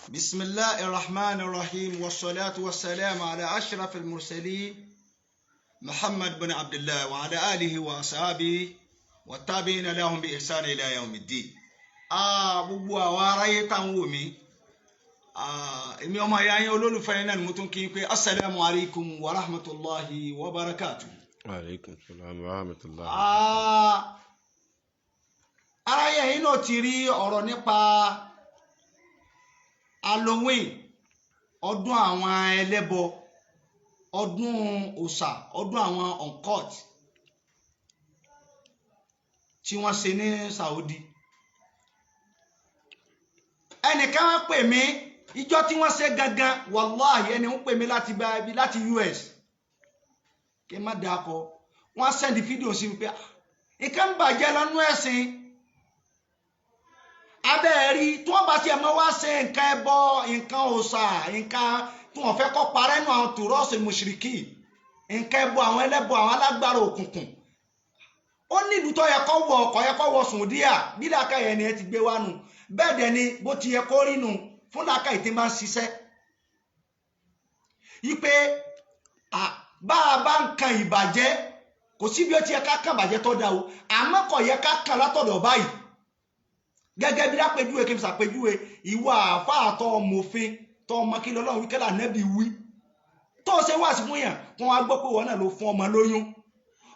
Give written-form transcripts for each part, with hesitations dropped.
بسم الله الرحمن الرحيم والصلاة والسلام على أشرف المرسلين محمد بن عبد الله وعلى آله وأصحابه والتابعين لهم بإحسان إلى يوم الدين. Gbogbo àwọn aráyé tá ń wò mí, èmi ọmọ ìyá yín olólùfẹ́ yín náà ni mo tún kí n pé asalaamu alaykum wa rahmatulahi wa barakatu. Aleykum salaam wa rahmatulah. Aráyé yín náà ti rí ọ̀rọ̀ nípa Halloween, ọdún àwọn ẹlẹ́bọ, ọdún òòṣà, ọdún àwọn occult tí wọ́n ṣe ní Saudi. Ẹnìkan wá pè mí ìjọ tí wọ́n ṣe gangan, wàláhì, ẹni ń pè mí láti bá ibi láti US, kí n má dáa kọ. Wọ́n send fídíò sí mi pé nǹkan ń bàjẹ́ lọ́nú ẹ̀sìn abẹ́ẹ̀rí tí wọ́n bá tiẹ̀ mọ́ wá ṣe nǹkan ẹbọ, nǹkan òòṣà, nǹkan tí wọ́n fẹ́ kọ́ parẹ́ nù, àwọn tùrọ́ọ̀sì mùṣírikí, nǹkan ẹbọ, àwọn ẹlẹ́bọ, àwọn alágbára òkùnkùn, ó nílùú tó yẹ kó wọ ọkọ̀, yẹ kó wọ Sùndíà bí làákàyè ẹni ẹ ti gbé wá nù. Bẹ́ẹ̀ dẹ̀ ni bó ti yẹ kó rí nù fún làákàyè tí máa ń ṣiṣẹ́ yípe bá a bá ń kan ìbàjẹ́, kò sí bí ó ti yẹ ká kàn bàjẹ́ tó dáa o, àmọ́ kò yẹ ká kàn látọ̀dọ̀ báyìí. Gẹ́gẹ́ bí lápèjúwe, kí n ṣàpèjúwe, ìwọ àáfàá tó mòfin, tó ọmọ kí lọ́lọ́run wí, kẹ́lá nẹ́bí wí, tó ṣe wá sí fún yàn, wọn wá gbọ́ pé wọn náà ló fún ọmọ lóyún,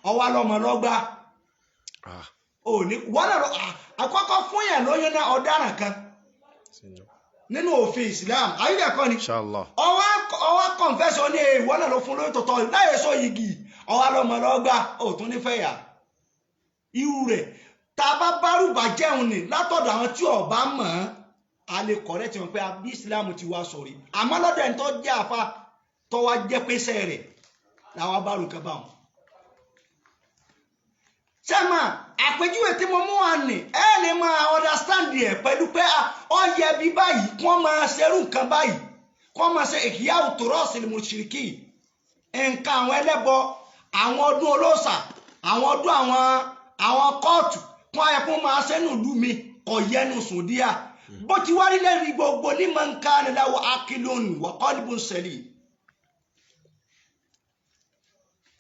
ọwọ́ lọ́mọ lọ́gbà òní wọn náà lọ àkọ́kọ́ fún yàn lóyún náà, ọ̀daràn kan nínú òfin Islam ayílẹ̀kọ́ ni. Inshallah. Ọwọ́ confess, ó ní ìwọ náà ló fún lóyún tọ̀tọ̀ láyé sọ yìgì, ọwọ́ lọ́mọ lọ́gbà, òtún nífẹ̀ẹ́ yà irú rẹ̀. Tá a bá bárùbà jẹun ní látọ̀dọ̀ àwọn tí ọba mọ̀ ọ́n, a lè correct wọn pé bí Islam ti wá sọ̀rí, àmọ́ lọ́dọ̀ ẹni tó jẹ́ àfa tó wá jẹ́ pèsè rẹ̀ làwọn bá rùkẹ́ bá wọn. Sẹ́mà àpèjúwe tí mo mú wa nì, ẹ lè máa understand ẹ̀ pẹ̀lú pé ọ yẹ bí báyìí kí wọ́n máa ṣerú nǹkan báyìí, kí wọ́n máa ṣe ìyá òtòrọ́ọ̀sì mùṣírikí, nǹkan àwọn ẹlẹ́bọ, àwọn ọdún olóòṣà, àwọn ọdún àwọn kóòtù, kí wọ́n yẹ kó máa ṣe nù lú mi kò yẹnu sùndíà bó ti wá rí lẹ́rìí gbogbo liman kana lahu aqlun wa qalbun salim.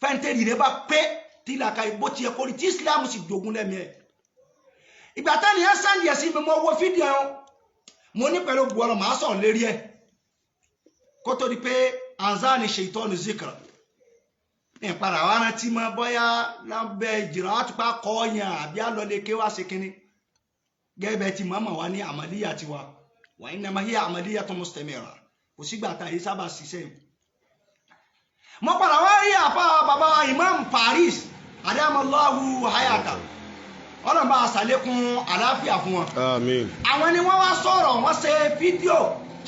Fẹ́ntẹ́rì rẹ bá pé tí làkà bó ti yẹ kó rí tí Islam sì jogun lẹ́mí ẹ̀. Ìgbà táni ẹ send ẹ̀ sí mi, mo wo fídíò ẹ̀, mo ní pẹ̀lú gbọ́dọ̀ màá sọ̀rọ̀ lérí ẹ̀ kó tó di pé anzani ṣètọ́nù zikra ní ìpadà wa rántí mọ́ bóyá lábẹ́ ìjìrọ̀ àtúpà kọ́ yàn àbí àlọ́lé wá ṣe kínní gẹ́gẹ́ bẹ́ẹ̀ tí màmá wa ní àmàlíyà tiwa wà innama hiya àmàlíyà tó mustamira, kò sígbà tá yìí sábà ṣiṣẹ́ yìí. Mo padà wá rí àfa bàbá Imam Paris adamallahu hayata, ọlọ́run bá a ṣàlékún àlàáfíà fún wọn. Àmín. Àwọn ni wọ́n wá sọ̀rọ̀, wọ́n ṣe fídíò,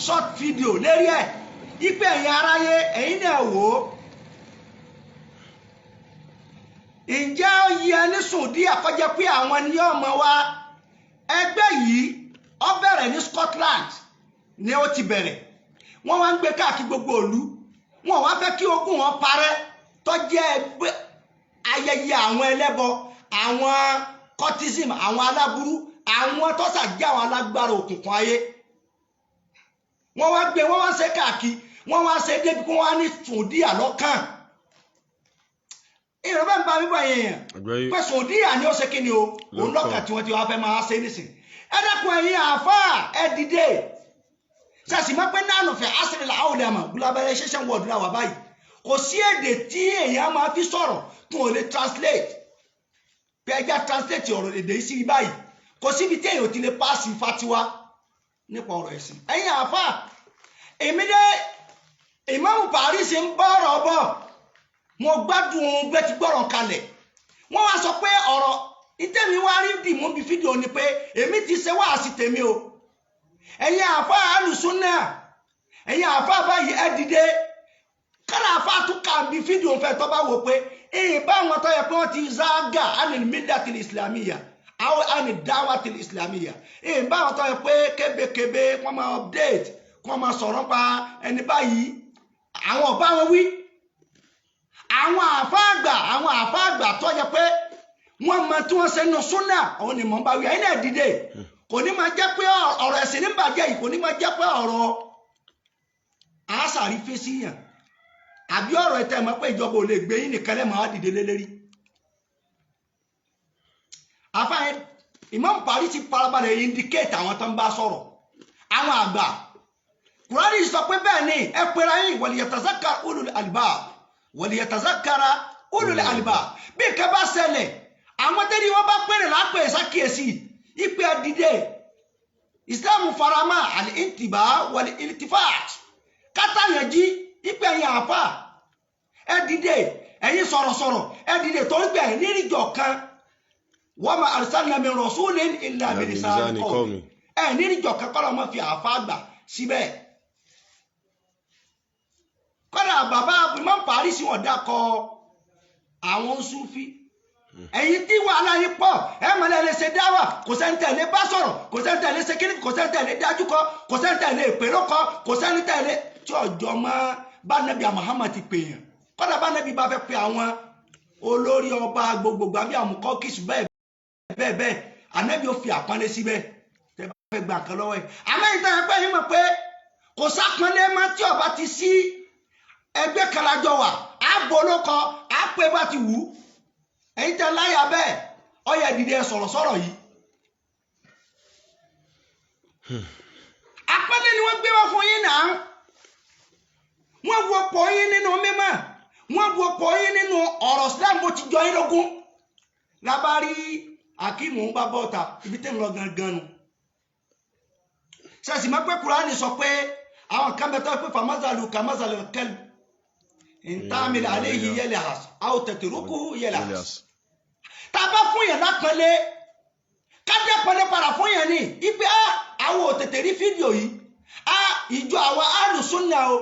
short video lérí ẹ̀, ipe ẹ̀yin aráyé, ẹ̀yin náà wò ó, ǹjẹ́ ó yẹ ní sùndí àkọ́jẹ́ pé àwọn ni yóò mọ wá ẹgbẹ́ yìí? Ó bẹ̀rẹ̀ ní Scotland ni ó ti bẹ̀rẹ̀, wọ́n wá ń gbé káàkiri gbogbo ìlú, wọn wá fẹ́ kí ogún wọn parẹ́ tó jẹ́ ẹgbẹ́ ayẹyẹ àwọn ẹlẹ́bọ, àwọn cultism, àwọn aláburú, àwọn tó ṣàjẹ́ àwọn alágbára òkùnkùn ayé. Wọ́n wá gbé, wọ́n wá ṣe káàkiri, wọ́n wá ṣe débi kí wọ́n wá ní sùndíà lọ́kàn. Ìrọ̀bẹ́ ń bá mi bọ̀ yẹn pé sùndíà ni ó ṣe kí ni o, òun lọ́kàn tí wọ́n ti wá fẹ́ máa ṣe nísìn. Ẹ dákun, ẹ̀yin àáfàá, ẹ dìde. Ṣàṣì máa pé nánú fẹ́ àṣírí làwọn àmọ̀ globalization world la wà báyìí. Kò sí èdè tí èèyàn máa fi sọ̀rọ̀ tí wọ́n lè translate pé ẹja translate ọ̀rọ̀ èdè yìí sí báyìí. Kò síbi tí èèyàn ti lè pass fatiwa nípa ọ̀rọ̀ ẹ̀sìn. Ẹ̀yin àáfàá, èmi dé Ìmáàmù Paris ń bá ọ̀rọ̀ bọ̀, mo gbádùn gbé ti gbọ́rọ̀ kalẹ̀. Wọ́n wá sọ pé ọ̀rọ̀ ìtẹ̀mí wá rí dìmú bí fídíò ni pé èmi ti ṣe wáàsí tèmi o. Ẹ̀yin àáfàá alùsùnà, ẹ̀yin àáfàá báyìí, ẹ dìde. Kára àáfàá tún kà bí fídíò fẹ́ tó bá wò pé èyí bá wọn tó yẹ pé wọ́n ti zága anil millatil islamiyya àwọn anil dawatil islamiyya, èyí bá wọn tó yẹ pé kébékébé wọ́n máa update, wọ́n máa sọ̀rọ̀ pa ẹni báyìí, àwọn ọba wọn wí. Àwọn àáfàá àgbà, àwọn àáfàá àgbà tó yẹ pé wọ́n mọ tí wọ́n ṣe nù súnà, àwọn ni mò ń bá wí. Ẹ̀yin náà dìde. Kò ní máa jẹ́ pé ọ̀rọ̀ ẹ̀sìn ní bàjẹ́ yìí, kò ní máa jẹ́ pé ọ̀rọ̀ àásàrí fèsì yàn àbí ọ̀rọ̀ ẹ̀tẹ́ mọ̀ pé ìjọba ò lè gbé yín nìkan lẹ́mọ̀ á dìde lélẹ́rí. Àfáà Imam Paris ti farabalẹ̀ indicate àwọn tó ń bá sọ̀rọ̀ àwọn àgbà. Kùránì sọ pé bẹ́ẹ̀ ni ẹ pera yín, waliyatazakar ulul albab, waliyatazakara ulul albab. Bí nǹkan bá ṣẹlẹ̀, àwọn tẹ́lẹ̀ wọn bá pèrè lápè ṣàkíyèsí ìpè dìde. Islam farama al-intiba wal-iltifat, kátàyànjí ìpè ẹ̀yìn àfà ẹ dìde, ẹ̀yin sọ̀rọ̀sọ̀rọ̀ ẹ dìde, torí pé ẹ̀ nírìjọ kan wa ma arsalna min rasulin illa bilisani qawmi, ẹ̀ nírìjọ kan kọ́ lọ́mọ fi àfà gbà síbẹ̀. Kọ́dà bàbá Imam Paris wọn dákọ àwọn Sufi. Ẹ̀yin tí wàhálà yín pọ̀, ẹ mọ̀lẹ́ lè ṣe dáwà, kò sẹ́ni tẹ̀lé bá sọ̀rọ̀, kò sẹ́ni tẹ̀lé ṣe kíní, kò sẹ́ni tẹ̀lé dájú kọ, kò sẹ́ni tẹ̀lé ìpèrò kọ, kò sẹ́ni tẹ̀lé tí ọjọ́ mọ́ bá nẹ́bí Muhammad ti pè yàn. Kọ́dà bá nẹ́bí bá fẹ́ pe àwọn olórí ọba gbogbogbò àbí àmukọ́ kìsù bẹ́ẹ̀ bẹ́ẹ̀ bẹ́ẹ̀, ànẹ́bí ó fi àpọ́nlé síbẹ̀ tẹ́ bá fẹ́ gbà kan lọ́wọ́ ẹ̀. Àmọ́ ìtàn ẹgbẹ́ yín mọ̀ pé kò sápọ́nlé mọ́ tí ọba ti sí ẹgbẹ́ kan lájọ wà, á bolókọ, á pé bá ti wù ú. Ẹ̀yin tẹ́ láyà bẹ́ẹ̀, ọyẹ ìdìde sọ̀rọ̀ sọ̀rọ̀ yìí. Àpẹẹrẹ ni wọ́n gbé wá fún yín náà. Wọ́n wo pọ̀ yín nínú mímọ́, wọ́n wo pọ̀ yín nínú ọ̀rọ̀ Islam bó ti jọ yín lógún. Lábárí Akíìmù ń bá bọ́ta ibi tẹ́ ń lọ gangan nu. Sẹ́sì máa pé Kúránì sọ pé àwọn kan bẹ tọ́ pé famazalu kamazalu kẹlu ntaamil aleyhi yẹlẹ has aw tẹturuku yẹlẹ has. Tá a bá fún yẹn lápẹ́lẹ́, kájá pẹ́lẹ́ padà fún yẹn ní ipe á àwọn ò tètè rí fídíò yìí, á ìjọ àwa alùsùnà o,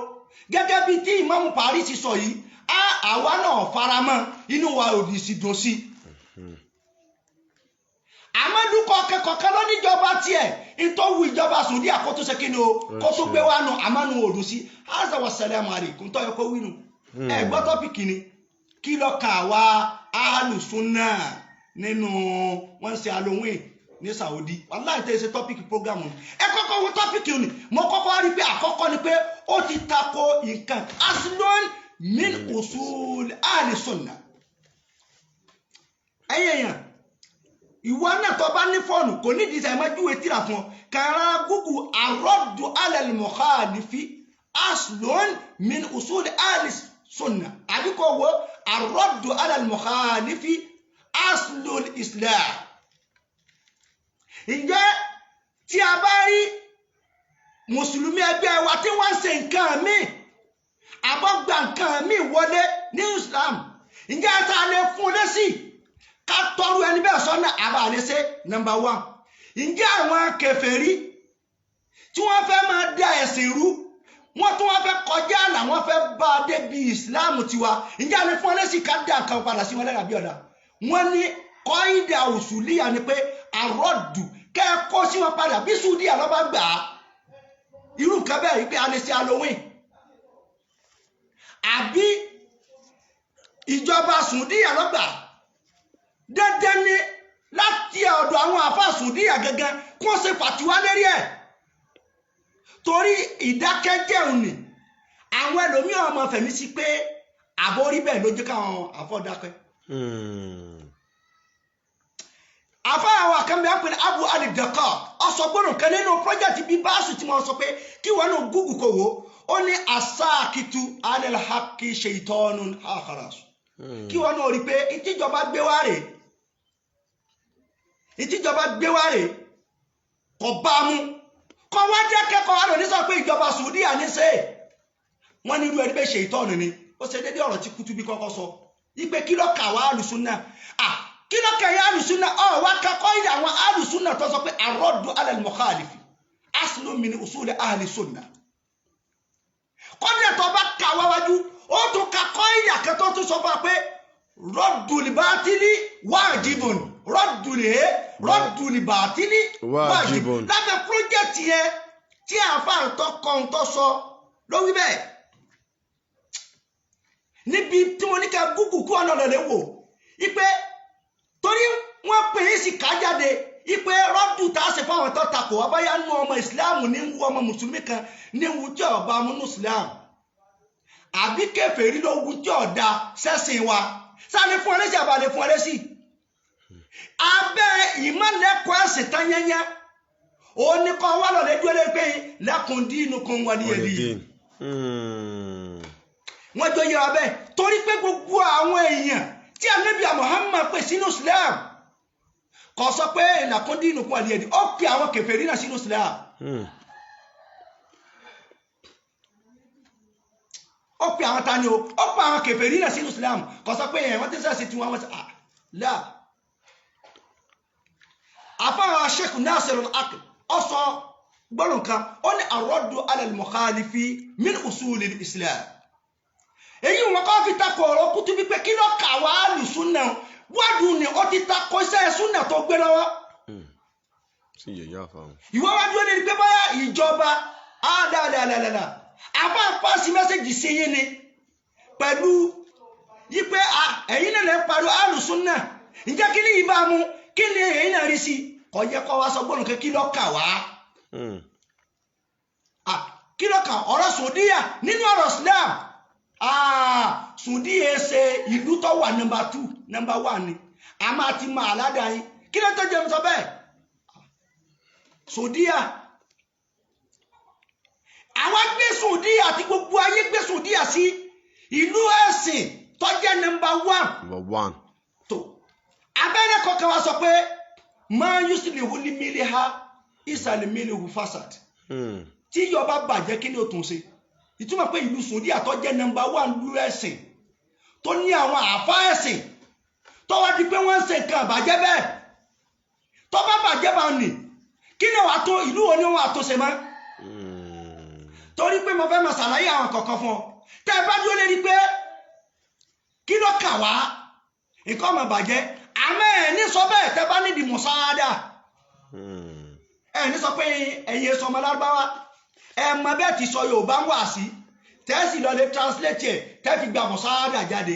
gẹ́gẹ́ bí tí Imam Paris sọ yìí, á àwa náà faramọ́, inú wa ò sì dùn sí. Àmọ́ kọ̀ọ̀kan ló níjọba tiẹ̀, ìtọ́wù ìjọba Saudi àkótó ṣe kí ni o, kó tó gbé wa nù, àmọ́ nù òdùn sí. Azza wa salamu alaykum tó yẹ kó wí nù. Ẹ gbọ́ tọ́pìkì ni kí ló kà wá alùsùnà nínú wọ́n ṣe Halloween ní Saudi. Wàláhì tẹ́ ṣe tọ́pìkì programu ni. Ẹ kọ́kọ́ wo tọ́pìkì ni, mo kọ́kọ́ rí pé àkọ́kọ́ ni pé ó ti tako nǹkan aslun min usul alùsùnà. Ẹ̀yẹ̀ yẹn ìwọ náà tó bá ní fóònù kò ní ìdíjà ìmọ̀júwe tíra fún ọ, kàrà Google àrọ́dù alal mukhalifi aslun min usul alùsùnà, àbí kò wo àrọ́dù alal mukhalifi aslul islam. Ǹjẹ́ tí a bá rí mùsùlùmí ẹgbẹ́ wa tí wọ́n ń ṣe nǹkan míì àbọ̀gbà nǹkan míì wọlé ní islam, ǹjẹ́ ta lè fún un lésì ká tọrú ẹni bẹ́ẹ̀ sọ́nà àbá lè ṣe? Nọ́mbà 1, ǹjẹ́ àwọn kèfèrí tí wọ́n fẹ́ máa dá ẹ̀sìn rú, wọ́n tún wọ́n fẹ́ kọjá àlà, wọ́n fẹ́ bá a débi islam tiwa, ǹjẹ́ a lè fún un lésì ká dá nǹkan padà sí wọn lẹ́nu àbí ọ̀dà? Wọ́n ní kọ́ńdà òṣùlíyà ni pé àrọ́dù kẹ́ ẹ kó sí wọn padà bí sùdíà lọ́ba gbà á, irú nǹkan bẹ́ẹ̀ yìí pé a lè ṣe Halloween àbí ìjọba sùdíà lọ́gbà, dandan ni láti ọ̀dọ̀ àwọn àfa sùdíà gangan kó ṣe fàtiwá lérí ẹ̀, torí ìdákẹ́jẹ́ òní àwọn ẹlòmíràn ọmọ fẹ̀mí sí pé àbórí bẹ́ẹ̀ ló jẹ́ káwọn àfọ̀dákẹ́. Àfa àwọn àkànbẹ àpẹẹrẹ Abu Ali Daka ọsọ gbọ́dọ̀ kan nínú pọjẹtì bíi báàsù tí wọ́n sọ pé kí wọ́n náà gúgù kò wò ó ní asáàkìtù anilhaki ṣèitọ́nù àkàràsù, kí wọ́n náà rí i pé ìtìjọba gbé wá rè, ìtìjọba gbé wá rè kò bá a mú, kọ́ wá dákẹ́ kọ́ wá lò ní sọ pé ìjọba Saudi àníṣe wọ́n ní irú ẹni bẹ́ẹ̀ ṣèitọ́nù ni. Ó ṣe déédéé ọ̀rọ̀ tí Kutubi kọ́kọ́ sọ ipe kí ló kà wá alùsùnà, kí ló kẹ̀yìn alùsùnà ọ̀ wá kakọ́ ilé àwọn alùsùnà tó sọ pé àrọ́dù alal mukhalifi aslu min usuli ahli sunna. Kọ́dà tó bá kà wá wájú ó tún kakọ́ ilé àkẹ́tọ́ tún sọ fún wa pé rọ́dùl bátìlì wájibun, rọ́dùl bátìlì wájibun. Lábẹ́ pírójẹ́tì yẹn tí àáfàá tó kọ́ ń tó sọ lówí bẹ́ẹ̀ níbi tí mo ní ká gúgù kú ọ̀nà lọ́lẹ̀ wò ipe torí wọ́n pè é sì ká jáde Ipe rọ́dù tá a ṣe fáwọn tó takò wá báyà nú ọmọ ìsìláàmù ní wú ọmọ mùsùlùmí kan ní wú tí ọba múnú ìsìláàmù àbí kèfèrí ló wú tí ọ̀dà sẹ́sìn wa sáà fún ẹlẹ́sì àbàlẹ̀ fún ẹlẹ́sì abẹ́ ìmọ̀lẹ́kọ̀ọ́ ẹ̀sìn tán yẹ́nyẹ́ òun ni kọ́ wá lọ́lẹ́ dúró lé pé lakum dinukum waliya din. Wọ́n jọ yẹ wa bẹ́ẹ̀ torí pé gbogbo àwọn èèyàn tí Ànábì Muhammad pè sínú Islam kò sọ pé lakum dinukum waliya din, ó pe àwọn kèfèrí náà sínú Islam. Ó pe àwọn tani o, ó pe àwọn kèfèrí náà sínú Islam, kò sọ pé wọ́n ti sẹ́sì tí wọ́n wọ́n là. Àfáà Sheikh Nasir al-Aql ó sọ gbọ́dọ̀ kan, ó ní ar-raddu ala al-mukhalifi min usul al-Islam. Èyí wọn kọ́ fi takò ọ̀rọ̀ Kutubi pé kí ló kà wá lùsúnà wádùn ni ó ti takò iṣẹ́ súnà tó gbé lọ́wọ́. Ìwọ wá dúró lórí pé báyà ìjọba àdàdàdàdà àbá pàṣẹ mẹ́sẹ̀gì sí yín ni pẹ̀lú yí pé ẹ̀yin náà lè ń pariwo àlùsúnà, ǹjẹ́ kí ni ìbámu kí ni èyí náà rí sí kò yẹ kó wá sọ gbọ́dọ̀ pé kí ló kà wá. Kí ló kà ọ̀rọ̀ Sòdíyà nínú ọ̀rọ̀ Islam. Sòdíyà ṣe ìlú tó wà nọ́mbà 2 nọ́mbà 1 ni a máa ti máa aládàá yín. Kí ló tó jẹun sọ bẹ́ẹ̀? Sòdíyà àwa gbé Sòdíyà àti gbogbo ayé gbé Sòdíyà sí ìlú ẹ̀sìn tó jẹ́ nọ́mbà 1 tó abẹ́rẹ́ kọ̀ọ̀kan wa sọ pé máa yusuf huli mílí ha ìsàlẹ̀ mílí hu fasad. Tí yọba bàjẹ́ kí ni ó tún ṣe? Ìtumọ̀ pé ìlú Sòdíà tó jẹ́ nọ́mbà 1 lú ẹ̀sìn tó ní àwọn àfa ẹ̀sìn tó wá di pé wọ́n ń ṣe nǹkan àbàjẹ́ bẹ́ẹ̀, tó bá bàjẹ́ bá nì kí ni wàá tó ìlú wo ni wọ́n á tó ṣe mọ́? Torí pé mo fẹ́ máa ṣàlàyé àwọn kọ̀ọ̀kan fún ọ. Tẹ́ ẹ bá dúró lérí pé kí ló kà wá nǹkan ọmọ bàjẹ́, àmọ́ ẹ̀ ní sọ bẹ́ẹ̀ tẹ́ bá nídìí mùsáádà ẹ̀ ní sọ pé ẹ̀yin sọmọ lárúbáwá ẹ̀ mọ bẹ́ẹ̀ ti sọ Yorùbá ń wà sí tẹ́sí lọ lè translate ẹ̀ tẹ́ fi gba mùsáádà jáde.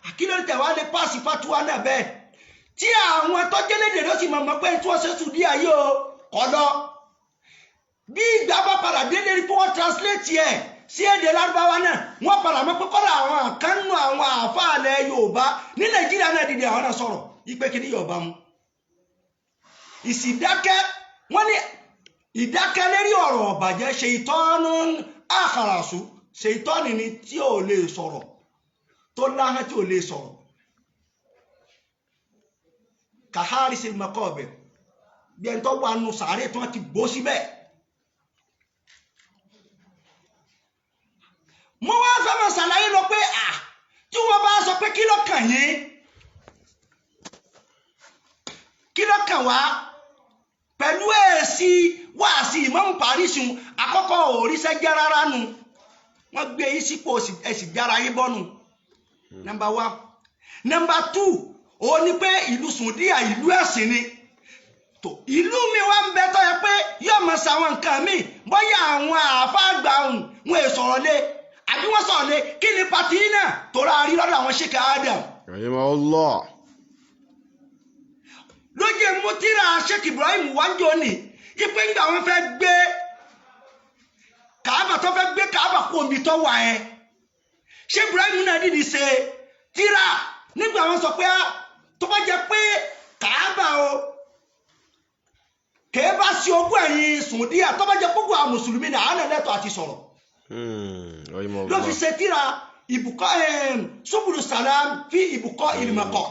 Àkílẹ̀ tẹ̀ wá lè pàṣẹ fatuwa náà bẹ́ẹ̀ tí àwọn tọ́jẹ́lédè ló sì mọ̀ pé tí wọ́n ṣe sùn díẹ̀ yìí o kọ́ lọ. Bí ìgbà bá padà délé rí pé wọ́n translate ẹ̀ sí èdè lárúbáwá náà, wọ́n padà mọ̀ pé kọ́lá àwọn kánú àwọn àfáàlẹ̀ Yorùbá ní Nàìjíríà náà dìde àwọn náà sọ̀rọ̀ ipe kìíní Yorùbá mu. Ìsìdákẹ́ wọ́n ní ìdákẹ́ lérí ọ̀rọ̀ ọ̀bàjẹ́ ṣe ìtọ́nú àkàràsù, ṣe ìtọ́ni ni tí ò lè sọ̀rọ̀ tó láhán tí ò lè sọ̀rọ̀. Kàhárì sí mọ́kọ́ ọ̀bẹ̀ bí ẹni tó wà nù sàárè tí wọ́n ti gbó síbẹ̀. Mo wá fẹ́ máa ṣàlàyé lọ pé tí wọ́n bá sọ pé kí ló kàn yín, kí ló kàn wá pẹ̀lú èsì wáàsí ìmáàmù Paris àkọ́kọ́ òrìṣẹ́ jẹ́ rárá nu, wọ́n gbé yín sípò ẹ̀sì jára yín bọ́nu. Nọ́mbà 1. Nọ́mbà 2 òun ni pé ìlú Sòdíà ìlú ẹ̀sìn ni. Tó ìlú mi wá ń bẹ tó yẹ pé yóò máa ṣàwọn nǹkan míì bóyá àwọn àáfàá àgbà wọn è sọ̀rọ̀ lé àbí wọ́n sọ̀rọ̀ lé kí ni pàtí náà tó ra rí lọ́dọ̀ àwọn Sheikh Adam. Rahimahullah. Ló jẹ́ mú tíra Sheikh Ibrahim wájú òní ipe ńgbà wọn fẹ́ gbé Kàábà tó fẹ́ gbé Kàábà kú omi tó wà ẹ́ Sheikh Ibrahim náà dìdí ṣe tíra nígbà wọn sọ pé tó bá jẹ pé Kàábà o kèé bá sí ogún ẹ̀yìn Sùndíà tó bá jẹ gbogbo àwọn mùsùlùmí náà àánà lẹ́tọ̀ọ́ àti sọ̀rọ̀. Ló fi ṣe tíra ìbùkọ́ Subulu Salam fi ìbùkọ́ ìlmọ̀kọ́.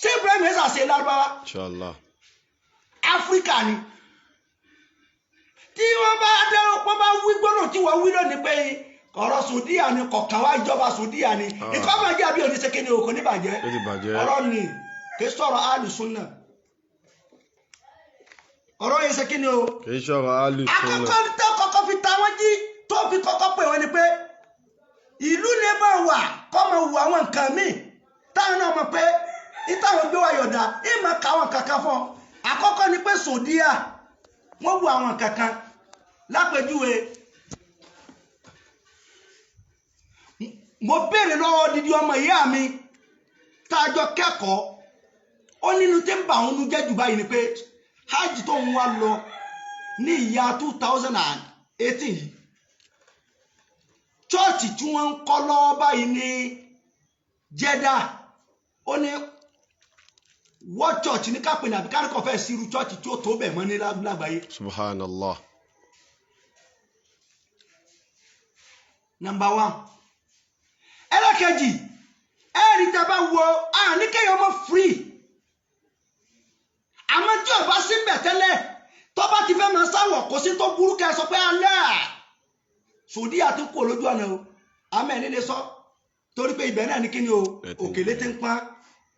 Ṣé Ibrahim ẹ̀sà ṣe lárúbáwá? Inshallah. Áfíríkà ni. Tí wọ́n bá dẹ́rù wọ́n bá wí gbọ́dọ̀ tí wọ́n wí lónìí pé ọ̀rọ̀ Sùdíà ni kọ̀ọ̀kan wá ìjọba Sùdíà ni. Ìkọ́ máa jẹ́ àbí oníṣe kíni o kò ní bàjẹ́. Ọ̀rọ̀ ni kì í sọ̀rọ̀ alùsùnà. Ọ̀rọ̀ yẹn ṣe kíni o. Kì í sọ̀rọ̀ alùsùnà. Àkọ́kọ́ tó kọ́kọ́ fi ta wọ́n jí tó fi kọ́kọ́ pè wọ́n ni pé ìlú lè máa wà kọ́ máa wù àwọn nǹkan míì táwọn náà mọ̀ pé ìtàwọn gbé wa yọ̀dà ìmọ̀ káwọn kankan fún ọ. Àkọ́kọ́ ni pé Sòdíà wọ́n wù àwọn kankan lápèjúwe. Mo béèrè lọ́wọ́ odidi ọmọ ìyá mi tá a jọ kẹ́kọ̀ọ́ Ó nínú tí ń bà òun nu jẹ́ jù báyìí ni pé hajj tó ń wá lọ ní ìyá 2018 yìí, chọ́ọ̀chì tí wọ́n ń kọ́ lọ́wọ́ báyìí ní Jeddah, ó ní wọ́n church ní kápẹ́nì àbí kárìkọ̀ fẹ́ sírú church tí ó tó bẹ̀ mọ́ ní lágbàáyé. Subhanallah. Number one. Ẹlẹ́kẹ̀jì, ẹ̀rí tá a bá wo àní kéèyàn mọ́ free. Àmọ́ tí ọba sí ń bẹ̀ tẹ́lẹ̀, tó bá ti fẹ́ máa sáwọ̀ kò sí tó burú kẹ́ ẹ sọ pé alẹ́ à. Sòdí àti kú olójú ọ̀nà o, àmọ́ ẹ̀ nílé sọ torí pé ibẹ̀ náà ní kíni o, òkèlè ti ń pọ́n.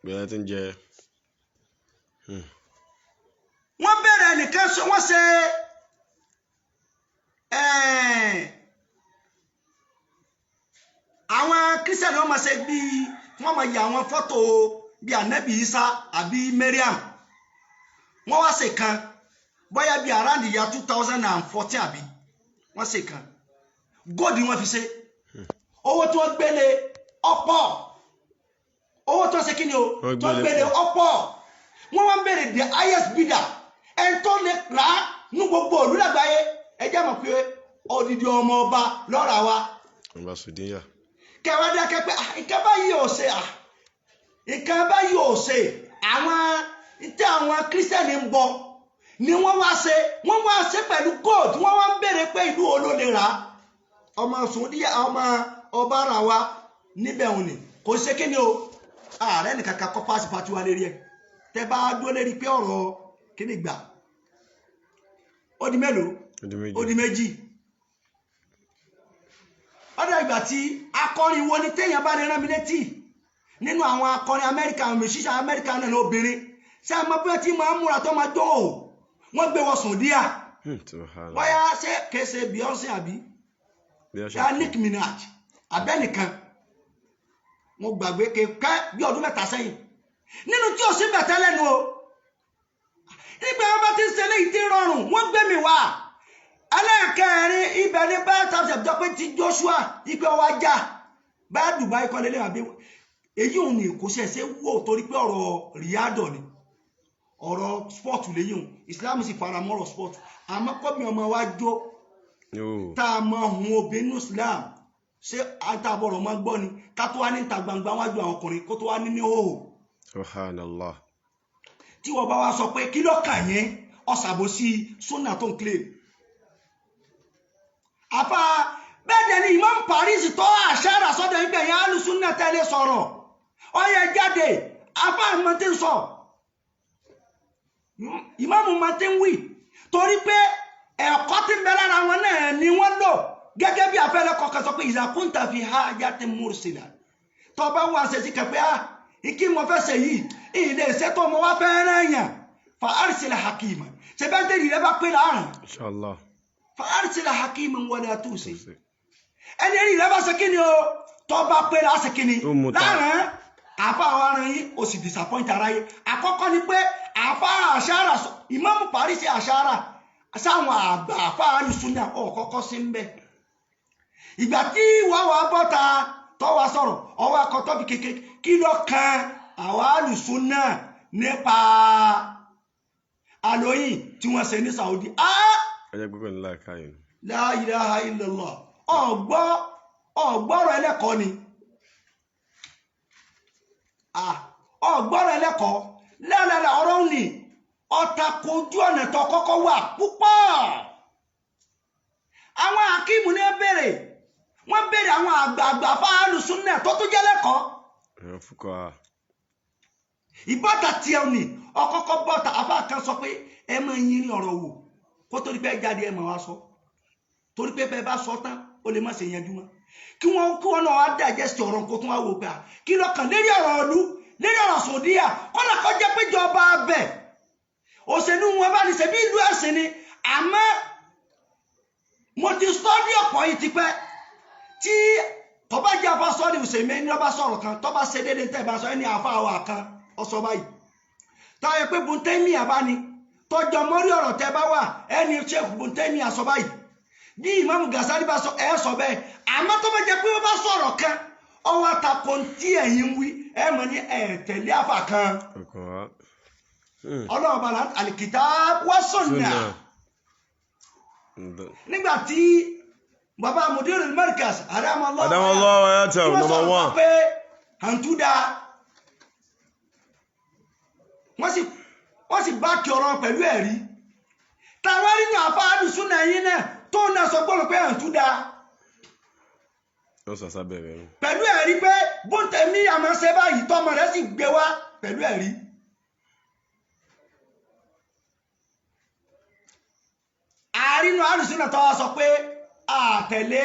Bẹ́ẹ̀ ti ń jẹ. Wọ́n bẹ̀rẹ̀ nìkan wọ́n ṣe àwọn kírísítẹ̀nì wọ́n máa ṣe bíi wọ́n máa yà àwọn fọ́tò bíi Ànábì Isa àbí Mariam. Wọ́n wá ṣe kan bóyá bíi around ìyá 2014 àbí wọ́n ṣe kan góòdì wọ́n fi ṣe. Owó tí wọ́n gbélé ọ̀pọ̀, owó tí wọ́n ṣe kí ni o, tí wọ́n gbélé ọ̀pọ̀. Wọ́n wá ń béèrè the highest bidder, ẹni tó lè rà á ní gbogbo òlú lágbàáyé. Ẹ jẹ́ mọ̀ pé odidi ọmọ ọba lọ́ra wa. Ọba Sùdíyà. Kẹwàá dákẹ́ pé nǹkan báyìí ò ṣe, nǹkan báyìí ò ṣe. Àwọn tí àwọn kírísítẹ́nì ń bọ ni wọ́n wá ṣe, wọ́n wá ṣe pẹ̀lú gold. Wọ́n wá ń béèrè pé ìlú wo ló lè rà á. Ọmọ Sùdíyà, ọmọ ọba ra wa níbẹ̀ òun ni kò ṣe kí ni o. Ààrẹ nìkan kan kọ́ pàṣẹ pàtó wa lérí ẹ̀. Tẹ bá dúró lérí pé ọ̀rọ̀ kíni gbà ó di mélòó? Ó di méjì. Ọ̀dọ̀ ìgbà tí akọrin wo ni téèyàn bá lè rán mi létí nínú àwọn akọrin Amẹ́ríkà, àwọn òṣìṣẹ́ Amẹ́ríkà náà ní obìnrin ṣé àmọ́ bí wọ́n ti máa ń múra tó máa jó o, wọ́n gbé wọ sùn díà. Bóyá ṣé kìí ṣe Beyonce àbí ṣá Nick Minaj abẹ́nìkan, mo gbàgbé kékeré bí ọdún mẹ́ta sẹ́yìn nínú tí o sì bẹ̀tẹ́ lẹ́nu o. Nígbà wọn bá ti ń ṣe léyìí tí ń rọrùn, wọ́n gbé mi wá. Ẹlẹ́ẹ̀kẹrin ibẹ̀ ni bá tàbí jọ pé ti Joshua ipe ọwọ́ ajá bá Dubai kọ́lé lẹ́wọ̀n àbí èyí òun ni kò ṣẹ̀ṣẹ̀ wò torí pé ọ̀rọ̀ ríádọ̀ ni, ọ̀rọ̀ sport léyìí òun. Islam sì fara mọ́ ọ̀rọ̀ sport, àmọ́ kọ́mi ọmọ wa jó tá a mọ ohun obìnrin Islam ṣé àtàbọ̀rọ̀ máa gbọ́ ni ká tó wá ní ìta gbangba wájú àwọn ọkùnrin kó tó wá ní ní hòhò. Subhanallah. Tí wọ́n bá wá sọ pé kí ló kàn yín, ọ̀sàbòsí súnà tó ń claim. Àfa bẹ́ẹ̀ dẹ̀ ni Imam Paris tó àṣàrà sọ́dọ̀ ibẹ̀ yẹn alùsúnà tẹ́lẹ̀ sọ̀rọ̀ ọyẹ jáde. Àfa àmọ́ tí ń sọ, Imam mọ́ tí ń wí, torí pé ẹ̀kọ́ tí ń bẹ lára wọn náà ni wọ́n lò gẹ́gẹ́ bí afẹ́lẹ́ kọ̀ọ̀kan sọ pé ìzàkúntà fi ha ajá ti mursila. Tó bá wà ṣe sí kẹpẹ́ á ìkí mo fẹ́ ṣe yìí ilé iṣẹ́ tó mo wá fẹ́ rán yàn fa arsila hakima ṣe bẹ́ẹ̀ tẹ́lẹ̀ rẹ bá pé láàrùn. Inshallah. Fa arsila hakima wala tusi. Ẹni rí rẹ bá ṣe kí ni o, tó bá pé láṣẹ kí ni láàrùn. Àfa àwọn aràn yìí o sì disappoint ara yìí. Àkọ́kọ́ ni pé àfa àṣàrà Imam Paris àṣàrà sáwọn àgbà àfa àlùsùnà ọ̀kọ́kọ́ sí ń bẹ. Ìgbà tí wàá wà bọ́ta tọ́wà sọ̀rọ̀ ọwọ́ akọ́tọ́ bí kékeré kí ló kan àwọn alùsùnà nípa àlóyìn tí wọ́n ṣe ní Saudi. Ọjọ́ gbogbo ńlá káyọ̀. La ilaha illallah. Ọ̀gbọ́rọ̀ ẹlẹ́kọ̀ọ́ ni. Ọ̀gbọ́rọ̀ ẹlẹ́kọ̀ọ́ lẹ́lẹ́lẹ́ ọ̀rọ̀ ni ọ̀tàkójú ọ̀nà tó kọ́kọ́ wà púpọ̀. Àwọn akíìmù ní bèrè, wọ́n bèrè àwọn àgbààgbà fáàlù súnà tó tó jẹ́ lẹ́kọ̀ọ́. Ìbọ́ta tiẹ̀ ni ọkọ́kọ́ bọ́ta afá kan sọ pé ẹ máa yin ní ọ̀rọ̀ wò kó torí pé jáde ẹ máa wá sọ, torí pé bẹ́ẹ̀ bá sọ tán ó lè má ṣe yanjú mọ́. Kí wọ́n náà wá digest ọ̀rọ̀ kó tún wá wò pé kí lọ́kàn lérí ọ̀rọ̀ ọ̀lú lérí ọ̀rọ̀ Sòdíà kọ́nà kọ́ jẹ́ péjọba abẹ òṣèlú wọn bá ní ṣe bí ìlú ẹ̀sìn ni. Àmọ́ mo ti sọ́dí ọ̀pọ̀ yìí tipẹ́ tí tọ́ba jẹ́ afa sọ́ọ́dì òsèmé ní ọba sọ̀rọ̀ kan tọ́ba ṣe déédéé tẹ́ bá sọ ẹni àfa àwà kan ọ̀sọ̀ báyìí tọ́yẹ pé Bùntẹ́mì àbáni tọ́jọ́ mọ́rí ọ̀rọ̀ tẹ́ bá wà ẹni Sheikh Bùntẹ́mì àsọ báyìí bí Imam Ghazali bá sọ ẹ sọ bẹ́ẹ̀. Àmọ́ tó bá jẹ́ pé wọ́n bá sọ̀rọ̀ kan ọwọ́ àtakò tí ẹ̀yin wí ẹ mọ̀ ní ẹ̀ tẹ̀lé àfà kan. Ọlọ́run bá al-kitab wa sunnah. Nígbà tí bàbá mudirul markaz Adamallahu hayatahu number one pé hàntúdà wọ́n sì bá kí ọ̀rọ̀ pẹ̀lú ẹ̀rí. Táwa nínú àfáàdù súnà yín náà tó náà sọ gbọ́dọ̀ pé hàntúdà pẹ̀lú ẹ̀rí pé bóńtẹ̀mí àmọ́ ṣe báyìí tọmọ rẹ̀ sì gbé wá pẹ̀lú ẹ̀rí. Àrínú àrùsúnà tó wá sọ pé àtẹ̀lé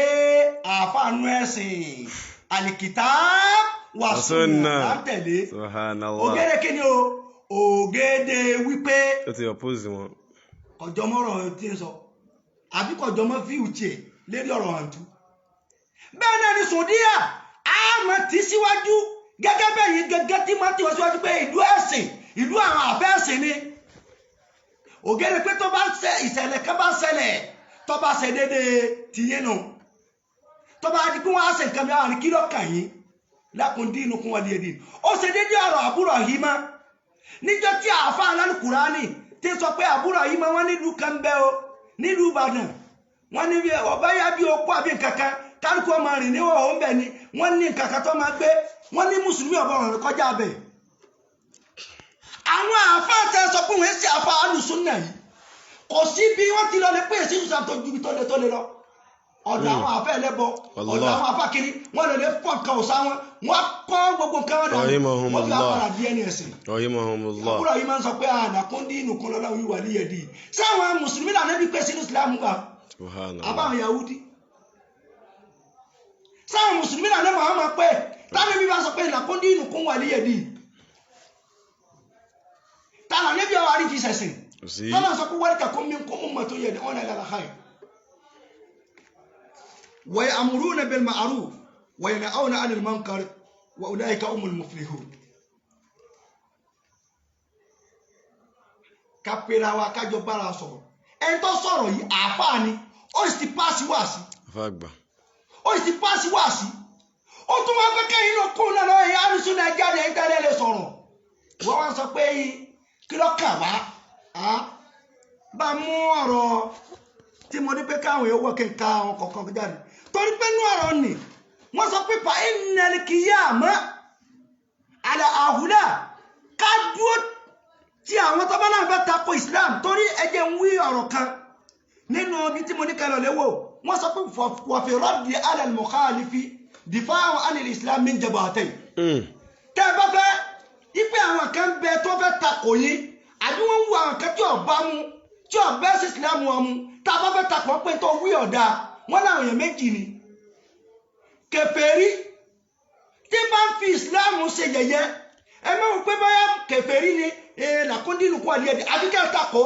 àfáànú ẹ̀sìn al-kitab wa sunnah látẹ̀lé. Ògèdè kí ni o? Ògèdè wípé ó ti oppose wọn. Kọjọmọ́rọ̀ tí ń sọ àbí kọjọmọ́ fíù tiẹ̀ lérí ọ̀rọ̀ àǹtú. Bẹ́ẹ̀ náà ni Sòdíà àmọ́ tí síwájú gẹ́gẹ́ bẹ́ẹ̀ yìí gẹ́gẹ́ tí máa ti wọ́n síwájú pé ìlú ẹ̀sìn ìlú àwọn àfẹ́ ẹ̀sìn ni. Ògèdè pé tó bá ṣe ìṣẹ̀lẹ̀ kan bá ṣẹlẹ̀ tó bá ṣe déédéé tìyẹn nù tó bá di pé wọ́n á ṣe nǹkan mìíràn ní kí ló kàn yín lakum dinukum waliya din. Ó ṣe déédéé ọ̀rọ̀ àbúrò yìí mọ́ níjọ́ tí àáfà alálùkùránì ti sọ pé àbúrò yìí mọ́ wọ́n nílùú kan bẹ́ o nílùú Ìbàdàn wọ́n ní ọba yá bí opó àbí nǹkankan kálukú ọmọ rìn ní òun bẹ̀ ni wọ́n ní nǹkankan tó máa gbé wọ́n ní mùsùlùmí ọ̀bọ̀ ọ̀rọ̀ kọjá bẹ̀. Àwọn àáfà tẹ sọ pé wọ́n ṣe àáfà alùsùnà yìí kò sí bí wọ́n ti lọ lè pè sí ìsúsà tó ju ibi tó lé lọ ọ̀dọ̀ àwọn àfẹ́ ẹlẹ́bọ ọ̀dọ̀ àwọn àfẹ́ kiri wọ́n lè lè fọ́ nǹkan ọ̀sá wọn wọ́n kọ́ gbogbo nǹkan wọn dànù wọ́n fi àpàrà di ẹni ẹ̀sìn. Àbúrò yìí máa ń sọ pé ànàkúndí nìkan lọ́la wíwà níyẹ̀dì sáwọn mùsùlùmí làná bí pé sínú Islam gbà àbáwọn Yahudi sáwọn mùsùlùmí làná Muhammad pé táwọn ẹbí bá sọ pé ànàkúndí nìkan wà níyẹ̀dì tààlà níbi ọwọ́ àrífi sẹ̀sìn tọ́lá sọ pé wọ́n kàkó mi kó mú mọ́tò yẹ ọ̀nà ìlànà káyọ̀. ويأمرون بالمعروف وينهون عن المنكر وأولئك هم المفلحون. Ká pera wa ká jọ bára sọ̀rọ̀ ẹni tó sọ̀rọ̀ yìí àáfàá ni ó sì ti paasi wáàsí ó sì ti paasi wáàsí ó tún wá fẹ́ kẹ́yìn ló kún náà lọ́yìn alùsùn náà jáde ẹ̀yìn tẹ́lẹ̀ lè sọ̀rọ̀ wọ́n wá sọ pé kí ló kà wá bá mú ọ̀rọ̀ tí mo ní pé káwọn èèyàn wọ̀ kí n ka àwọn kọ̀ọ̀kan jáde torí pé inú ọ̀rọ̀ ni wọ́n sọ pé fa innal qiyama ala àhúlà ká dúró tí àwọn tó bá náà fẹ́ tako Islam torí ẹ jẹ́ ń wí ọ̀rọ̀ kan nínú ibi tí mo ní kẹlọ̀ léwò wọ́n sọ pé wa fi raddi ala al-mukhalifi difa'u anil Islam min jabhatayn. Tẹ́ ẹ bá fẹ́ ipe àwọn kan bẹ tó fẹ́ tako yín àbí wọ́n ń wo àwọn kan tí ò bá mu tí ò bẹ́ sí Islam wọn mu tá a bá fẹ́ takò pé tó wí ọ̀dà wọn làwọn èèyàn méjì ni kèfèrí tí bá ń fi Islam ṣe yẹ̀yẹ́ ẹ má wò pé báyà kèfèrí ni làkúndínlù kú àlìyé àbíkẹ́ takò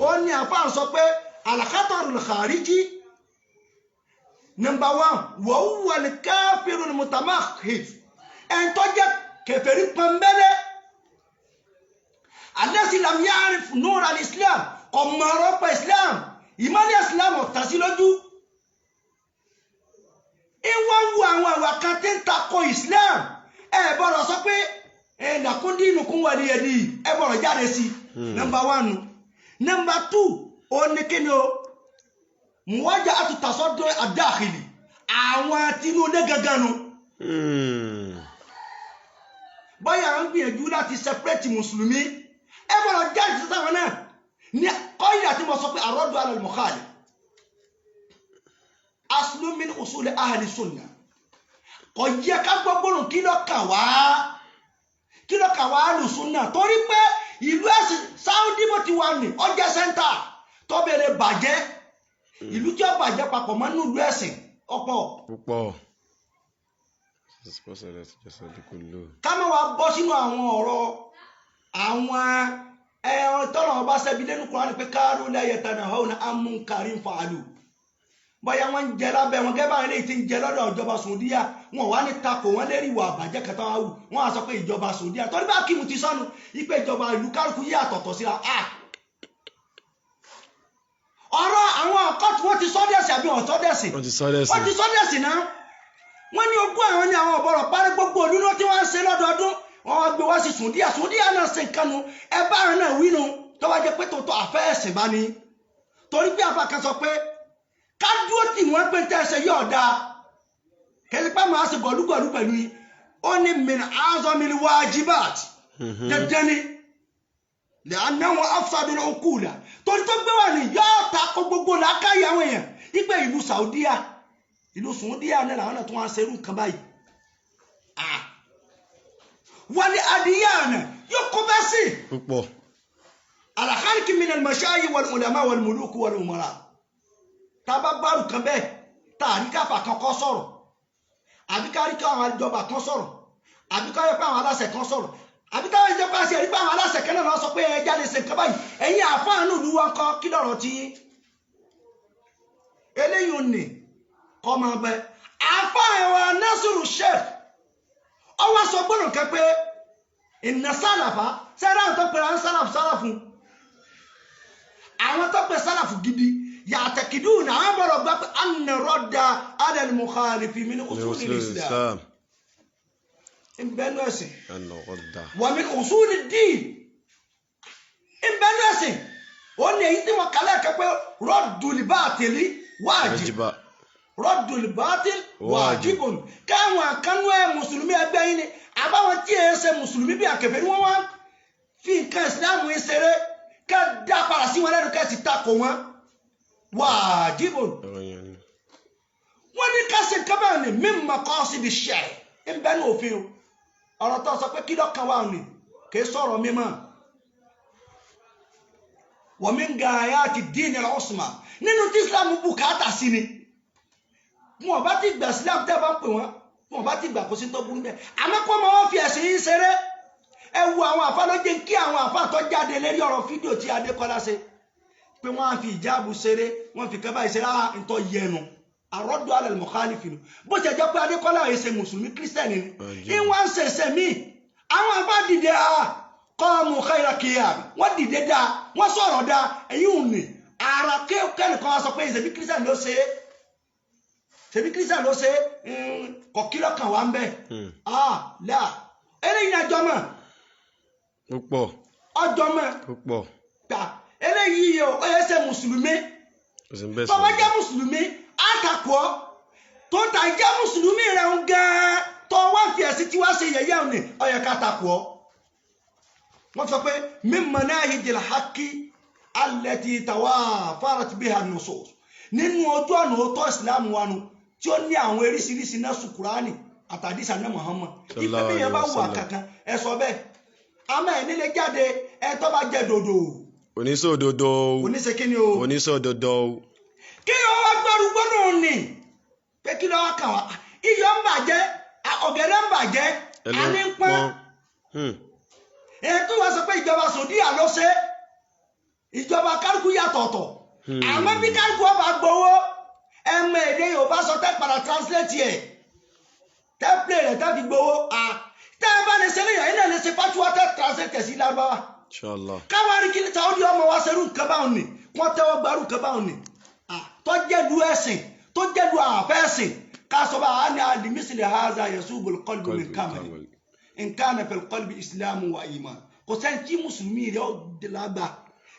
ó ní àfáà sọ pé al-khatarul khariji number one wa huwa al-kafirul mutamakhif ẹ̀ ń tó jẹ́ kèfèrí pọ́nbélé alladhi lam ya'rif nur al-Islam ọmọ ọ̀rọ̀ Islam ìmọ̀lẹ̀ Islam ọ̀tà sí lójú ìwọ́n wo àwọn àwà kan tí ń takò Islam ẹ bọ̀rọ̀ sọ pé làkúndí inúkún wà ní ẹni ẹ bọ̀rọ̀ jáde sí nọ́mbà wánu nọ́mbà tù ó ní kíni o mùwájà àtúntàsọ́dọ̀ àdáàkìlì àwọn tinúlé gangan nu báyà ń gbìyànjú láti separate mùsùlùmí ẹ bọ̀rọ̀ jáde sí sáwọn náà ní kọ́yìn àti mo sọ pé àrọ́dù alal-mukhalif aslu min usul ahli sunna kò yẹ ká gbọ́ gbọ́rùn kí ló kà wá kí ló kà wá ahli sunna torí pé ìlú ẹ̀sìn Saudi bó ti wà ní ọjọ́ sẹ́ńtà tó bẹ̀rẹ̀ bàjẹ́ ìlú tí ó bàjẹ́ papọ̀ mọ́ nínú ìlú ẹ̀sìn ọ̀pọ̀. Púpọ̀. Ká má wá bọ́ sínú àwọn ọ̀rọ̀ àwọn ẹ̀rọ tọ́lọ̀ ọba sẹ́bi lẹ́nu Kùránì pé káàró lẹ́yẹ tànà ọ̀hún amúnkarí fàálù bóyá wọ́n ń jẹ lábẹ́ wọn gẹ́gẹ́ báwọn eléyìí ti ń jẹ lọ́dọ̀ ìjọba Sòdíà wọn wà ní takò wọn lérí ìwà àbàjẹ́ kẹta wọn wù wọn á sọ pé ìjọba Sòdíà torí bá kí mu ti sọnù ipe ìjọba ìlú kálukú yí àtọ̀tọ̀ síra a. Ọ̀rọ̀ àwọn ọkọ tí wọ́n ti sọ́dẹ̀sì àbí wọ́n sọ́dẹ̀sì wọ́n ti sọ́dẹ̀sì náà wọ́n ní ogún àwọn ní àwọn ọ̀bọ̀rọ̀ parí gbogbo òdúró tí wọ́n ń ṣe lọ́dọọdún Wọ́n wá gbé wá sí Sùndíà. Sùndíà náà ṣe nǹkan nu, ẹ bá àwọn náà wí nu, tó bá jẹ́ pé tòótọ́ àfẹ́ ẹ̀sìn bá ní. Torí pé àfa kan sọ pé ká dúró tì wọ́n pé tẹ́ ẹsẹ̀ yóò dáa, kẹ́sì pé màá ṣe gọ̀lúgọ̀lú pẹ̀lú yín. Ó ní min azamil wajibat, dandan ni, lẹ́yìn afsadul uqula, torí tó gbé wà ní yóò ta ko gbogbo làákàyè àwọn èèyàn ipe ìlú Saudiya, ìlú Saudiya náà làwọn náà tó wá ń ṣerú nǹkan báyìí. Wọ́n ní adìyẹ yóò kó bẹ́ẹ̀ sí Púpọ̀. Alakhariki min almashayi wal ulama wal muluku wal umara. Tá a bá bárù kan bẹ́ẹ̀, tá a rí káfà kan kọ́ sọ̀rọ̀, àbí ká rí káwọn ìjọba kan sọ̀rọ̀, àbí ká rí pé àwọn aláṣẹ kan sọ̀rọ̀, àbí táwọn ìjọba ṣe rí pé àwọn aláṣẹ kan náà lọ sọ pé ẹ jáde ṣe nǹkan báyìí, ẹ̀yin àfáànù ìlú wa kọ́ kí lọ̀rọ̀ ti yín? Eléyìí ò ní kọ́ máa bẹ. Àfáà wa Nasiru Sheikh ọwọ́ sọ gbọ́dọ̀ kan pé ìnà sálàfà sẹ́rà àwọn tó pera ń sálàfù sálàfù, àwọn tó pe sálàfù gidi yàtẹ̀kìdú ní àwọn bọ̀rọ̀ gbà pé anna radda ala al-mukhalifi min usul al-Islam, ìbẹ́nu ẹ̀sìn Anna radda. Wa min usul ad-din, ìbẹ́nu ẹ̀sìn. Ó ní èyí tí wọ́n kálẹ̀ kẹ́ pé raddul batili wajib. Wajiba. Raddul batil wajibun. Káwọn àkànú ẹ mùsùlùmí ẹgbẹ́ yín ni àbáwọn tí ẹ ṣe mùsùlùmí bí àkẹfẹ́ ni wọ́n wá fi nǹkan ìsìláàmù yín ṣeré, ká dá padà sí wọn lẹ́nu, ká sì takò wọn, wajibun. Ọ̀rọ̀ yẹn ni. Wọ́n ní ká ṣe nǹkan báyìí ní mimma qasidi shar'i ń bẹ́ ní òfin o. Ọ̀rọ̀ tó sọ pé kí lọ́kàn wà ní kì í sọ̀rọ̀ mímọ́. Wa min gayati din al-usma, nínú tí Islam bùkátà sí ni. Wọn bá ti gbà Islam, tẹ́ bá ń pè wọ́n, wọn bá ti gbà, kó sí tó burú bẹ́ẹ̀. Àmọ́ kó máa wọ́n fi ẹ̀sìn yín ṣeré. Ẹ wo àwọn àfa ló jẹ́ kí àwọn àfa tó jáde lérí ọ̀rọ̀ fídíò tí Adékọ́lá ṣe pé wọ́n á fi ìjáàbù ṣeré, wọ́n fi kẹ́bà ìṣeré á ń tọ́ yẹnu àrọ́dọ̀ alẹ́ mọ̀kálífì nù. Bó ṣe jẹ́ pé Adékọ́lá yìí ṣe mùsùlùmí, kírísítẹ̀nì ni, ìwọ̀n ń ṣẹ̀ṣẹ̀ míì. Àwọn àfa dìde a kọ́ khayra qiyam, wọ́n dìde dáa, wọ́n sọ̀rọ̀ dáa. Èyí ò ní ara kẹ́nìkan wá sọ pé ṣèbí kírísítẹ̀nì ló ṣe é, ṣèbí kírísítẹ̀nì ló ṣe é, kọ̀kílọ̀ kan wà ń bẹ̀. Ah là, eléyìí ní àjọmọ̀. Púpọ̀. Ọjọ́mọ̀. Púpọ̀. Gbà eléyìí o, ó yẹ ṣe mùsùlùmí. Kò sí bẹ́ẹ̀. Tó bá jẹ́ mùsùlùmí àtàkọ́ tó ta jẹ́ mùsùlùmí rẹ̀ ń gan-an tó wá fi ẹ̀sìn tí wá ṣe yẹ̀yẹ́ òní, ó yẹ ká takò ọ́. Wọ́n sọ pé min manahijil haqqi allati tawafarat biha an-nusus, nínú ojú ọ̀nà òótọ́ ìsìlámù wa nu tí ó ní àwọn eríṣiríṣi náà sùn Kùránì àtàdísà náà Muhammad ìfẹ́ bí yẹn bá wù àkàkàn ẹ sọ bẹ́ẹ̀, àmọ́ ẹ̀ nílé jáde ẹ tó bá jẹ dòdò. Oníṣòdodo. Oníṣe kí ni o? Oníṣòdodo. Kí wọ́n wá gbọ́rú gbọ́dọ̀ ní pé kí lọ́wọ́ kàn wá, iyọ̀ ń bàjẹ́, ọ̀gẹ̀dẹ̀ ń bàjẹ́, a ní ń pọ́n. Èyí tó wá sọ pé ìjọba Sòdíà ló ṣe, ìjọba kálukú yàtọ̀ọ̀tọ̀, àmọ́ bí kálukú ọba gbowó ẹmọ èdè Yorùbá sọ tẹ́ padà translate ẹ̀, tẹ́ play rẹ̀, tẹ́ fi gbowó tẹ́ ẹ bá lè ṣe léyìn, ẹ̀yin náà lè ṣe fatuwa tẹ́ translate ẹ̀ sí Lárúbáwá. Inshallah. Káwárí kí Saudi ọmọ wa ṣerú nǹkan báwọn ni wọ́n tẹ́wọ́ gbarú nǹkan báwọn ni tó jẹ́du ẹ̀sìn, tó jẹ́du àfẹ́ ẹ̀sìn, ká sọ bá a ní alimisili haza yasubul qalbu min kamali nǹkan fil qalbi islamu wa iman. Kò sẹ́ni tí mùsùlùmí rẹ̀ ó lágbà,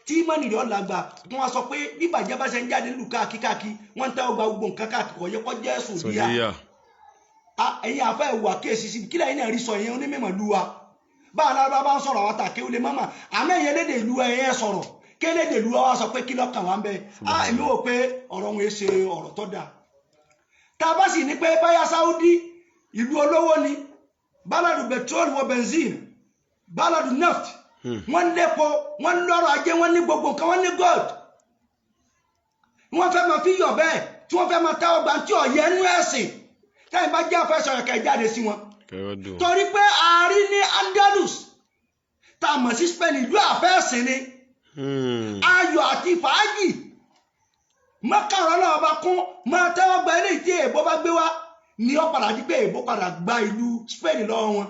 tí ìmánì rẹ̀ ó lágbà. Wọ́n sọ pé bí bàjẹ́ bá ṣe ń jáde nílùú káàkiri káàkiri, wọ́n ń tẹ́wọ́ gba gbogbo nǹkan káàkiri, kò yẹ kó jẹ́ Sòdíà. Ẹ̀yin àfẹ́ ìwà kéèsì síbi kílẹ̀ yín náà rí sọ ìyẹn onímọ̀ lu wa bá alára bá ń sọ̀rọ̀ àwọn tàkẹ́ olè mọ́mọ́, àmọ́ ẹ̀yẹ lédè ìlú ẹ̀yẹ sọ̀rọ̀ kélédè ìlú wa sọ pé kí lọ́kàn wa ń bẹ. Èmi wò pé ọ̀rọ̀ wọn ṣe ọ̀rọ̀ tó dáa. Tá a bá sì ní pé báyà Saudi ìlú olówó ni, bálàdù bẹtrol wọ benzin, bálàdù neft, wọ́n lépo, wọ́n lọ́rọ̀ ajé, wọ́n ní gbogbo nǹkan, wọ́n ní gold, wọ́n fẹ́ máa fi yọ̀ bẹ́ẹ̀ tí wọ́n fẹ́ máa táwọ́ gbà tí ọ̀yẹ́ nú ẹ̀sìn, táyìn bá jẹ́ àfẹ́sọ̀ ẹ̀kẹ́ jáde sí wọn. Torí pé a rí ní Andalus tá a mọ̀ sí Spain, ìlú àfẹ́sìn ni, ayọ̀ àti fàájì mọ́kànlá náà bá kún máa tẹ́wọ́ gba eléyìí tí èèbó bá gbé wá ni ó padà di pé èèbó padà gba ìlú Spain lọ́wọ́ wọn.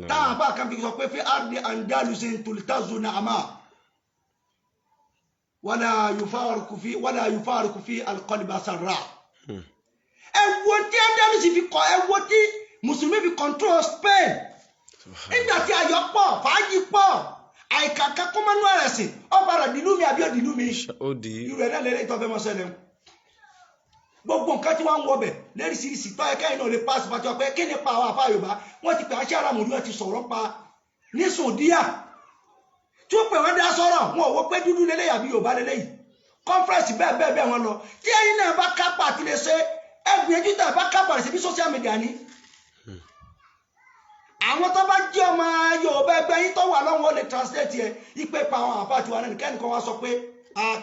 Táwọn afá kan fi sọ pé fi ardi Andalus tultazu na'ama wala yufariqu fi wala yufariqu fi alqalba sarra. Ẹ wo tí Andalus fi kọ, ẹ wo tí mùsùlùmí fi control Spain. Nígbà tí ayọ̀ pọ̀, fàájì pọ̀, àìkàkà kọ́mọ́nú ẹ̀sìn, ó padà dìlú mi àbí òdìlú mi? Ó di. Irú ẹ̀ náà lélẹ́yìí tó fẹ́ mọ́ ṣẹlẹ̀ ń. Gbogbo nǹkan tí wọ́n ń wọbẹ̀ lóríṣiríṣi tó yẹ kẹ́yìn náà lè pass pàtó pé kí ni pa àwọn àfa Yorùbá, wọ́n ti pè àṣẹ ara mòdú, ẹ̀ ti sọ̀rọ̀ pa ní Sòdíà tí ó pè wọ́n dá sọ̀rọ̀, wọn ò wọ́ pé dúdú lélẹ́yìí àbí Yorùbá lélẹ́yìí, conference bẹ́ẹ̀ bẹ́ẹ̀ bẹ́ẹ̀ wọ́n lọ. Tí ẹ̀yin náà bá kápá àti lè ṣe, ẹ gbìyànjú tẹ̀ bá kápá rẹ̀ sí bí social media ni. Àwọn tó bá jẹ́ ọmọ Yorùbá ẹgbẹ́ yín tó wà lọ́wọ́ ó lè translate ẹ ipe pa àwọn àfa tiwa náà nìkan wá sọ pé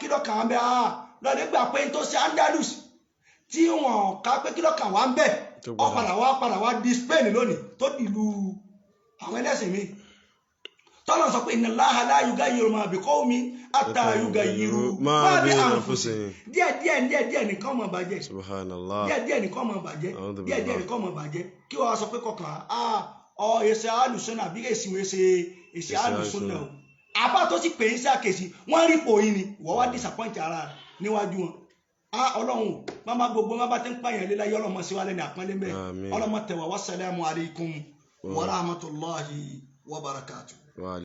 kí ló kàn án bẹ́ẹ̀, lọ́dẹ gbà pé n tó ṣe Andalus tí wọn ká pé kí ló kàn wá ń bẹ̀, Tó ó padà wá di Spain lónìí tó dìlú àwọn ẹlẹ́sìn mi, tọ́lọ̀ sọ pé inna Allaha la yughayyiru ma bi qawmin hatta yughayyiru ma bi anfusihim. Díẹ̀ díẹ̀ díẹ̀ díẹ̀ nìkan máa bàjẹ́. Subhanallah. Díẹ̀ díẹ̀ nìkan máa bàjẹ́. A'udhu Díẹ̀ díẹ̀ billah. nìkan máa bàjẹ́. Kí wọ́n sọ pé kọkàn á ọ èsì alùsùnà àbí èsì wọn èsì èsì Èsì alùsùnà o alùsùnà. Àbá tó sì pè é sí àkèsí, wọ́n rí ipò yín ni wọ́n wá disappoint ara rẹ̀ níwájú wọn. Á Ọlọ́run o, má gbogbo má bá ti ń pààyàn léláyé, ọlọ́mọ sí wa lẹ́nu àpọ́nlé mẹ́. Àmín. Ọlọ́mọ tẹ̀wá. Wassalamu alaikum wa rahmatullahi wa barakatuh. Wa.